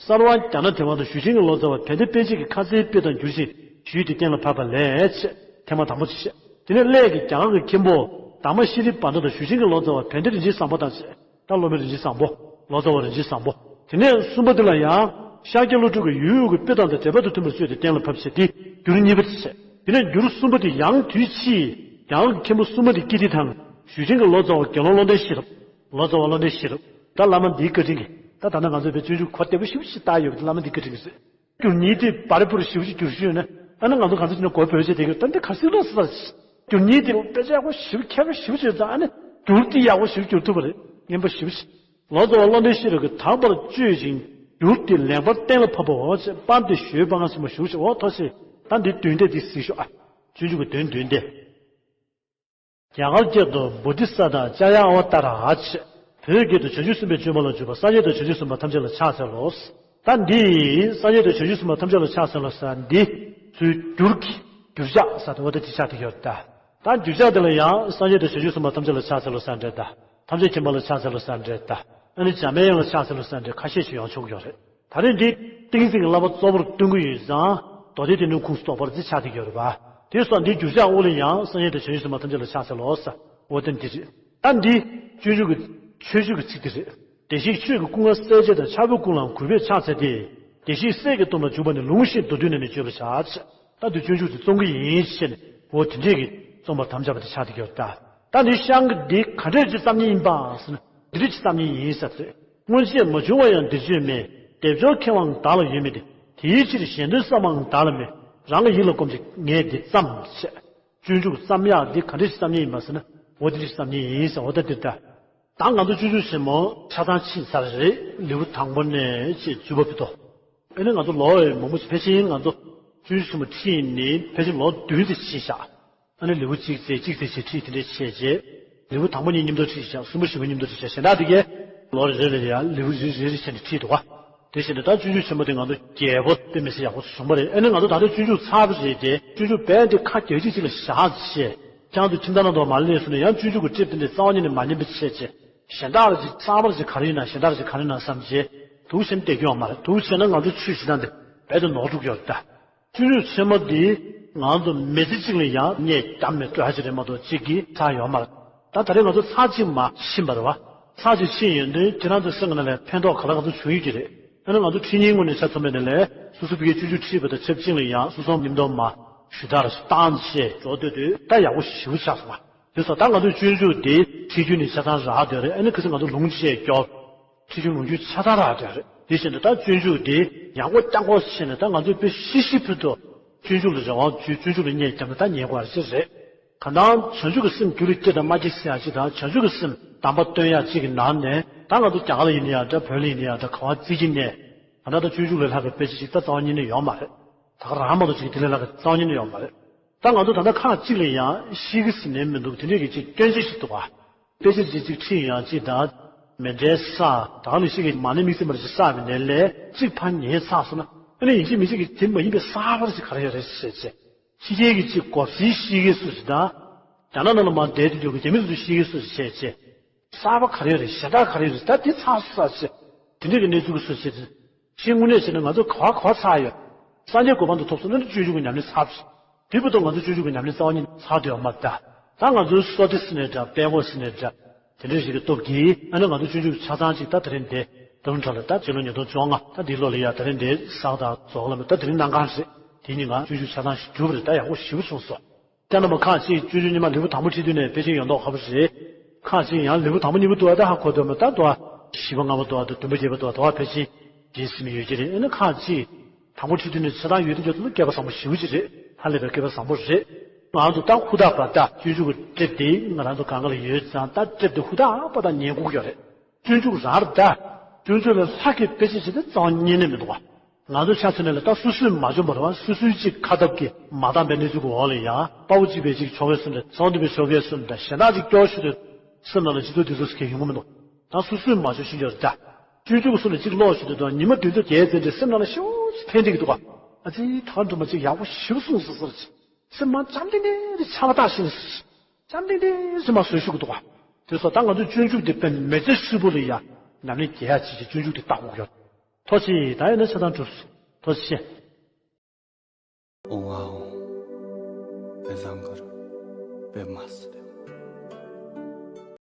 གསར་བ་རྒྱ་ནག་དེ་བ་དང་ཞུ་ཆེན་གྱི་ལོ་ཙཱ་བ་བན་དེ་པཎ་ཆེན་གྱིས་ཁ་ཚའི་དཔེ་དང་བསྒྱུར་ཞིང་ཞུས་ཏེ་གཏན་ལ་ཕབ་པ་ལས་བྱས། ཐེངས་མ་དང་པོ་དེ་བྱས། དེ་ནས་སླད་ཀྱི་རྒྱ་གར་གྱི་མཁན་པོ་དྷརྨ་ཤྲཱི་བྷ་དྲ་དང་ཞུ་ཆེན་གྱི་ལོ་ཙཱ་བ་བན་དེ་རིན་ཆེན་བཟང་པོ་དང་བཅས། ད་སློབ་དཔོན་རིན་ཆེན་བཟང་པོ། ལོ་ཙཱ་བ་རིན་ཆེན་བཟང་པོ། དེ་ནས་གསུམ་པ་དེ་ལ་ཡང་ཤཱཀྱ་བློ་གྲོས་ཀྱིས་ཡུལ་དབུས་ཀྱི་དཔེ་དང་དང་འགྲེལ་པ་དང་མཐུན་པར་བཅོས་ཏེ་གཏན་ལ་ཕབ་བྱས་ཏེ་འགྱུར་གཉིས་པ་དེ་བྱས། དེ་ནས་འགྱུར་གསུམ་པ་དེ་ཡང་དུས་ཕྱིས་རྒྱ་གར་གྱི་མཁན་པོ་སུ་མ་ཏི་ཀིརྟི་དང་ཞུ་ཆེན་གྱི་ལོ་ཙཱ་བ་དགེ་སློང་བློ་ལྡན་ཤེས་རབ། ལོ་ཙཱ་བ་བློ་ལྡན་ཤེས་རབ། ད་བླ་མ་འདིའི་བཀའ་དྲིན་གྱིས་ད་ད་ལྟ་ང་ཚོས་དཔེ་སྤྱོད་འཇུག་གོ་བདེ་པོ་ཞེ་པོ་ཞིག་བལྟས་ཡོད་པ་དེ་བླ་མ་འདིའི་བཀའ་དྲིན་གྱིས་རེད། འགྱུར་གཉིས་དེ་བར་པོར་ཞིབ་ཅིག་བསྒྱུར་ཞུས་ན་ཨ་ན་ང་ཚོ་གང་ཚོ་ཅིག་ན་གོ་བོད་ཅེས་དེ་གི་ད་འདི་ག་སྲིད་ལ་ས་འགྱུར་གཉིས་དེ་དཔེ་ཆ་ཡག་པོ་ཞིབ་མཁས་པོ་ཞིབ་བྱས་ཙང་ཨ་ནི་འགྱུར་དེ་ཡག་པོ་ཞིབ་བསྒྱུར་ཐུབ་པ་རེད། སྙན་པོ་ཞིབ་ཞིག་ལོ་ཙཱ་བ་བློ་ལྡན་ཤེས་རབ་ཀྱིས་དག་པར་བཅོས་ཤིང་འགྱུར་དེ་ལེགས་པར་གཏན་ལ་ཕབ་པའོ། ཅེས་པར་དེ་ཞོལ་པ་ང་ཆེན་མོ་ཞུགས་ཤིག་འོ་ཐོ་ཤེས། ད་འདི་དོན་འདི་འདི་གཟིགས་ཤོག་ཨ། སྤྱོད་འཇུག་གི་དོན་དོན་འདི། རྒྱ་གར་སྐད་དུ་བོ་དྷི་ས་ཏྭ་ཙཀྱ་ཨ་བ་ཏཱ་ར་ཨ་ཅེས། བོད་སྐད་དུ་བྱང་ཆུབ་སེམས་དཔའི་སྤྱོད་པ་ལ་འཇུག་པ་སངས་རྒྱས་དང་བྱང་ཆུབ་སེམས་དཔའ་ཐམས་ཅད་ལ་ཕྱག་འཚལ་ལོ། ད་འདི་སངས་རྒྱས་དང་བྱང་ཆུབ་སེམས་དཔའ་ཐམས་ཅད་ལ་ཕྱག་འཚལ་ལོ་ཟེར་འདི་ཚུལ་འགྱུར་གྱི་འགྱུར་ཕྱག་ཟེར་དུ་བ་ད་འདི་ཕྱག་དེ་ཡོད་ད། ད་འགྱུར་ཕྱག་དེ་ལ་ཡང་སངས་རྒྱས་དང་བྱང་ཆུབ་སེམས་དཔའ་ཐམས་ཅད་ལ་ཕྱག་འཚལ་ལོ་ཟེར་འདྲ་ད། ཐམས་ཅད་མཁྱེན་པ་ལ་ཕྱག་འཚལ་ལོ་ཟེར་འདྲ་ད། ཨ་ནི་འཇམ་པའི་དབྱངས་ལ་ཕྱག་འཚལ་ལོ་ཟེར་འདྲ་ཁ་ཤས་ཤིག་ཡོང་ཆོག་གི་ཡོད་རེད། ད་རེས་འདི་ཏིང་འཛིན་གྱི་བསླབ་པ་གཙོ་བོར་སྟོན་གྱི་ཡོད་ཙང་མདོ་སྡེ་སྡེ་སྣོད་ཁུངས་སུ་གཏོགས་པར་འདི་ཕྱག་དེ་ཡོད་རེད་པ། དེ་སོགས་འདིའི་འགྱུར་ཕྱག་དབུ་ལ་ཡང་སངས་རྒྱས་དང་བྱང་ཆུབ་སེམས་དཔའ་ཐམས་ཅད་ལ་ཕྱག་འཚལ་ལོ་ཟེར། འོ་དེ་འདི་རེད། ད་འདི་སྤྱོད་འཇུག་གི་ཆོས་འཇུག་གི་ཚིག་དེ་རེད། བདེ་གཤེགས་ཆོས་ཀྱི་སྐུ་ལྔ་གསལ་བྱེད་དང་ཕྱག་དཔེའི་སྐུ་ལའང་གུས་པས་ཕྱག་འཚལ་ཏེ། བདེ་གཤེགས་སྲས་ཀྱི་སྟོབས་ལ་འཇུག་པ་ནི་ལུང་བཞིན་མདོར་བསྡུས་ནས་ནི་བརྗོད་པར་བྱ། ད་འདི་སྤྱོད་འཇུག་དེ་རྩོམ་གྱི་ཡིན་ཞེས་ནས་འོ་དེ་འདྲས་ཀྱི་རྩོམ་པར་དམ་བཅའ་བ་དེ་ཕྱག་དེ་ཡོད་ད། ད་འདི་ཤངས་ཀྱི་འདི་ག་འདྲས་ཅིག་བརྩམ་མཁན་ཡིན་པ་ཟེར་ན་འདི་འདྲས་ཅིག་བརྩམ་མཁན་ཡིན་ཟེར་ཏེ། སྔོན་ཆད་མ་བྱུང་བ་ཡང་འདིར་བྱོན་མེད། སྡེབ་སྦྱོར་མཁས་པའང་བདག་ལ་ཡོད་མིན་ཏེ། དེའི་ཕྱིར་གཞན་དོན་བསམ་པའང་བདག་ལ་མེད། རང་གི་ཡིད་ལ་སྒོམ་ཅིག་ངས་འདི་བརྩམས་བྱས། སྤྱོད་འཇུག་བརྩམ་ཡག་འདི་ག་འདྲ་ཞིག་བརྩམ་ངེས་ཡིན་པ་ཟེར་ན། འོ་འདི་འདྲ་ཞིག་བརྩམ་ངེས་ཡིན་ཟེར། འོ་ད་འདིར་ད། ད་ང་ཚོ་སྤྱོད་འཇུག་ཆེན་མོ་ཆ་ཚང་ཕྱིན་ཚར་རེད། ལེའུ་དང་པོ་ནས་ཅེས་འཛུལ་བ་ཕུད་དོ། ཨ་ནི་ང་ཚོ་ལོ་མང་པོ་ཕལ་ཆེར་ང་ཚོ་སྤྱོད་འཇུག་ཆེན་མོ་ཁྲིད་ནི་ཕལ་ཆེར་ལོ་བདུན་ཙམ་ཕྱིན་བཞག་ཨ་ནི་ལེའུ་གཅིག་ཙམ་གཅིག་ཙམ་ཞིག་ཁྲིད་དེ་འདྲས་བྱས་རྗེས། ལེའུ་དང་པོ་གཉིས་མཉམ་དུ་ཁྲིད་བཞག་གསུམ་པ་བཞི་པ་མཉམ་དུ་ཁྲིད་བཞག་གཞན་དག་དེ་གས་ལོ་རེ་རེ་ལ་ཡང་ལེའུ་རེ་རེ་རེ་བྱས་ནས་ཁྲིད་འདུག་ག་དེ་བཞིན་དུ་ད་སྤྱོད་འཇུག་ཆེན་མོ་དེ་ང་ཚོ་རྒྱས་པོ་དཔེ་མི་སྲིད་ཡག་པོ་བྱུང་བ་རེད། ཨ་ནི་ང་ཚོ་ད་ལྟ་སྤྱོད་འཇུག་ཚར་བ་རེད་དེ། སྤྱོད་འཇུག་རྦད་དེ་ཁ་རྒྱག་ཅིག་ཅིག་ལ་བཞག་བྱས། ཁྱེད་རང་ཚོ་ཁྱིམ་ཚང་ནང་དུ་མ་སླེབས་སོང་ན་ཡང་སྤྱོད་འཇུག་གི་དེབ་དེ་འདྲ་རྩ་བ་ཉིད་ནས་མ་ཉན་པ་བྱས་བྱས། གཞན་དག་ལ་ཅིག་གསར་པ་ཅིག་ག་རེ་ཡིན་ན། གཞན་དག་ལ་ཅིག་ག་རེ་ཡིན་ན་བསམ་བྱས། འདུག་བྱས་ན་བསྡད་རྒྱུ་ཡོད་མ་རེད། འདུག་བྱས་ན་ང་ཚོ་ཆོས་བྱེད་སྟངས་དེ་རྦད་དེ་ནོར་འགྲོ་གི་ཡོད་རེད་ད། སྤྱོད་འཇུག་ཆེན་མོ་འདི་ང་ཚོ་མི་ཚེ་གཅིག་ལ་ཡང་གནས་བརྒྱབ་ནས་སྤྲོད་ཡ་ཅིག་རེད་མ་གཏོགས་གཅིག་གིས་ཚར་ཡོད་མ་རེད། ད་ད་རེས་ང་ཚོ་ཚར་གཅིག་མ་ཕྱིན་པ་རེད་བ། ཚར་གཅིག་ཕྱིན་ཡོང་དུས་ཁྱེད་རང་ཚོའི་སེམས་ཀྱི་ནང་ལ་ཕན་ཐོགས་ག་ལ་ག་ཚོད་བྱུང་ཡོད་ཀྱི་རེད། ཨ་ནི་ང་ཚོ་ཁྲིད་མཁན་ངོས་ནས་ཆ་མཚོན་པ་ཡིན་ན་ལས་སོ་སོ་ཕ་གིའི་སྤྱོད་འཇུག་ཁྲིད་པ་དང་ཆབས་ཅིག་ལ་ཡང་སོ་སོ་མཉམ་དུ་མ་ཞུ་དག་ལ་བཏང་བྱས་འགྲོ་སྡོད་དུས་ད་ཡག་པོ་ཞེ་པོ་ཆགས་སོང་བ། དེ་སོགས་ད་ང་ཚོའི་སྤྱོད་འཇུག་འདི་ཁྲིད་རྒྱུ་ནི་ཆ་ཚང་རག་སྡོད་རེད། ཨ་ནི་ཁ་སང་ང་ཚོ་ལུང་བཅས་སྐྱོར། ཁྲིད་རྒྱུ་ལུང་རྒྱུ་ཆ་ཚང་རག་སྡོད་རེད། དེ་བཞིན་དུ་ད་སྤྱོད་འཇུག་འདི་ཡག་པོ་རྐྱང་པོ་བྱས་ནས་ད་ང་ཚོའི་དཔེ་ཤི་ཤི་ཕུད་དུ་སྤྱོད་འཇུག་ལ་རེ་བ་བཅོལ། སྤྱོད་འཇུག་ལ་གནས་བརྒྱབ་ན་ད་ཉེས་དགོས་རེད་ཅེས་རེད། གང་ལྟར་བྱང་ཆུབ་ཀྱི་སེམས་རྒྱུད་ལ་སྐྱེ་དང་མ་སྐྱེ་ཟེར་ཡག་ཅིག་དང་། བྱང་ཆུབ་ཀྱི་སེམས་གདམས་པ་སྟོན་ཡག་ཅིག་གི་ནང་ནས་ད་ང་ཚོ་རྒྱ་གར་ལ་ཡིན་ན་ཡང་འདྲ། བོད་ལ་ཡིན་ན་ཡང་འདྲ། ག་བ་བརྩི་གི་ནས་གང་ལྟར་ད་སྤྱོད་འཇུག་ལས་ལྷག་པའི་དཔེ་ཆ་ཅིག་ད་རྩ་བ་ཉིད་ནས་ཡོད་མ་རེད། ད་ག་རང་མ་གཏོགས་ཅིག་དེ་ལས་ལྷག་གི་རྩ་བ་ཉིད་ནས་ཡོད་མ་རེད། ད་ང་ཚོ་ད་ལྟ་ཁག་ཅིག་ལ་ཡང་ཤེས་ཀྱི་ཟིན་ནས་མི་འདུག་དེ་འདྲས་ཀྱི་ཅིག་སྐྱོན་ཅིག་ཞིག་འདུག་ག་དཔེ་ཆ་ཅིག་ཅིག་ཁྲིད་ཡང་ཅིག་དང་། མེ་འདྲའི་ས་ད་ག་ནང་བཞིན་གྱི་མ་ཎི་དམིགས་བརྩེ་སྨོན་ལམ་ཅིག་བསགས་པའི་ནས་ལས་གཅིག་ཕར་ཉལ་ཚར་སོང་ན། ཨ་ནི་ཡིན་གཅིག་མིན་གཅིག་གི་དེ་མ་ཡིན་པའི་གསར་པ་ཅིག་ག་རེ་ཡོད་རེད་ཟེར་བྱས། ཕྱི་རྒྱལ་གྱི་ཅིག་གོ་སའི་གཤིས་ཀའི་སུ་ཞིག་དང་། རྒྱ་ནག་ནང་ལ་མར་བསྡད་དུས་ཀྱི་རྒྱ་མི་ཚོ་གཤིས་ཀའི་སུ་ཞིག་བྱས་བྱས། གསར་པ་ག་རེ་ཡོད་རེད། གཞན་དག་ག་རེ་ཡོད་རེད། ད་དེ་ཚར་སོང་ཟེར། དེ་འདྲ་གི་གནས་ཚུལ་གྱི་སུ་ཞིག་བྱས། ཤིང་དངོས་གནས་བྱས་ན་ང་ཚོ་ག་བ་ག་བ་ཚར་ཡོད། སངས་རྒྱས་གོ་འཕང་དུ་ཐོབ་སོང་ན་ནི་སྤྱོད་འཇུག་གི་ཉམས་ལེན་ཚར་བྱས། དེ་བར་དུ་ང་ཚོ་སྤྱོད་འཇུག་གི་ཉམས་ལེན་རྩ་བ་ཉིད་ཚར་དུ་ཡོད་མ་རེད་ད། ད་ང་ཚོའི་བསོད་བདེ་ཟེར་ནའི་འདྲ། དཔལ་མགོན་ཟེར་ནའི་འདྲ། དེ་འདྲ་ཞིག་གི་སྟོབས་ཀྱིས་ཨ་ནི་ང་ཚོ་སྤྱོད་འཇུག་ཆ་ཚང་ཅིག་ད་དེ་རིང་འདི་ལྟ་བུ་འདྲ་ལ་ད་སྤྱི་ལོ་ཉིས་སྟོང་བཅོ་ལྔ་ད་འདིའི་ལོ་ལ་ཡ་དེ་རིང་འདི་བསགས་དང་རྫོགས་ལ་མེད། ད་དེ་རིང་གནང་གང་རེད། དེ་ཉིན་ང་སྤྱོད་འཇུག་ཆ་ཚང་ཞིག་གྲུབ་རེད། ད་ཡག་པོ་ཞེ་པོ་བྱུང་སོང་། དེ་རྣམས་ཁག་ཅིག་སྤྱོད་འཇུག་རྙིང་མ་ལེའུ་དང་པོ་ཁྲིད་དུས་ནས་ཕལ་ཆེར་ཡོད་མདོག་ཁ་པོ་རེད། ཁག་ཅིག་ཡང་ལེའུ་དང་པོ་གཉིས་པ་དུ་བ་ད་ཧ་གོ་འདོད་མེད། ད་དུ་བ་བཞི་པ་ལྔ་པ་དུ་བ་དང་བདུན་པ་བརྒྱད་པ་དུ་བ་དུ་བ་ཕལ་ཆེར་རྗེས་ཟིན་ཡོད་ཀྱི་རེད། ཨ་ནི་ཁག་ཅིག་དང་པོ་ཁྲིད་དུས་ནས་ཆ་ཚང་ཡོད་དུས་འཇོག་ཐུབ་ན་སྐལ་པ་བཟང་པོ་ཞེ་པོ་ཅིག་རེད། ཧ་ལས་པའི་སྐལ་པ་བཟང་པོ་རེད། ང་ཚོ་ད་ཧུར་ཐག་པ་ད་སྤྱོད་འཇུག་གི་དེབ་དེ་ང་རང་ཚོ་སྒང་ག་ལ་ཡོད་ཙང་། ད་དེབ་དེ་ཧུར་ཐག་པ་ད་ཉན་དགོས་ཀྱི་ཡོད་རེད། སྤྱོད་འཇུག་རང་རེད་ད། སྤྱོད་འཇུག་ལས་ལྷག་གི་དཔེ་ཆ་ཞིག་དེ་རྩ་བ་ཉིད་ནས་མི་འདུག་བ། ང་ཚོ་ཆ་མཚོན་ན་ལ་ད་སོ་སོས་མ་བྱུང་བ་རེད་བ། སོ་སོའི་ཅིག་ཁ་སྟབས་ཀྱིས་མ་འདང་པའི་གནས་ཚུལ་གྱི་འོག་ལ་ཡང་དཔའ་བོ་གཅིག་པའི་ཅིག་ཆོ་གའི་སུ་འདྲ། ཚེ་དབང་སྟོན་པའི་ཆོ་གའི་སུ་འདྲ། གཞན་དག་ཅིག་སྐྱོར་ཞུ་དུས་སེམས་ནང་ལ་ཅི་ཚོད་དུས་ཚོད་སུ་གས་ཡོང་གི་མི་འདུག་ད་སོ་སོས་མ་བྱུང་ཤིན་ཅོར་ད། སྤྱོད་འཇུག་སུ་ལ་ཅིག་ཀློག་ཞུ་དུས་དང་ཉི་མ་བདུན་ཚོད་བརྒྱད་ཙམ་འདྲ་སེམས་ནང་ལ་ཤོག་ཅིག་ཕན་འགྲིག་གི་འདུག་ག་ཨ་ཙི་ད་ག་འགྲོ་མ་ཅིག་ཡག་པོ་ཞེ་པོ་གསུངས་སོང་ཟེར་ཅིག་སེམས་མ་འཇམ་ཏིང་ཏིང་རེ་ཆར་པ་བཏང་བཞིན་འཇམ་ཏིང་ཏིང་རེ་མ་བཟོད་ཤུགས་འདུག་ག་དེ་སོགས་ད་ང་ཚོའི་སྤྱོད་འཇུག་འདི་དཔེ་མི་ཚེ་ཧྲིལ་པོ་ལ་ཡ་ཉམས་ལེན་རྒྱག་ཡ་ཅིག་གི་སྤྱོད་འཇུག་འདི་བལྟ་དགོས་ཀྱི་ཡོད། ཐུགས་རྗེ་ཆེ། ད་ཡིན་ན་ཆ་ཚང་གྲུབ་སོང་། ཐུགས་རྗེ་ཆེ། ཨོཾ་ཨཱཿཧཱུྃ་བཛྲ་གུ་རུ་པདྨ་སིདྡྷི།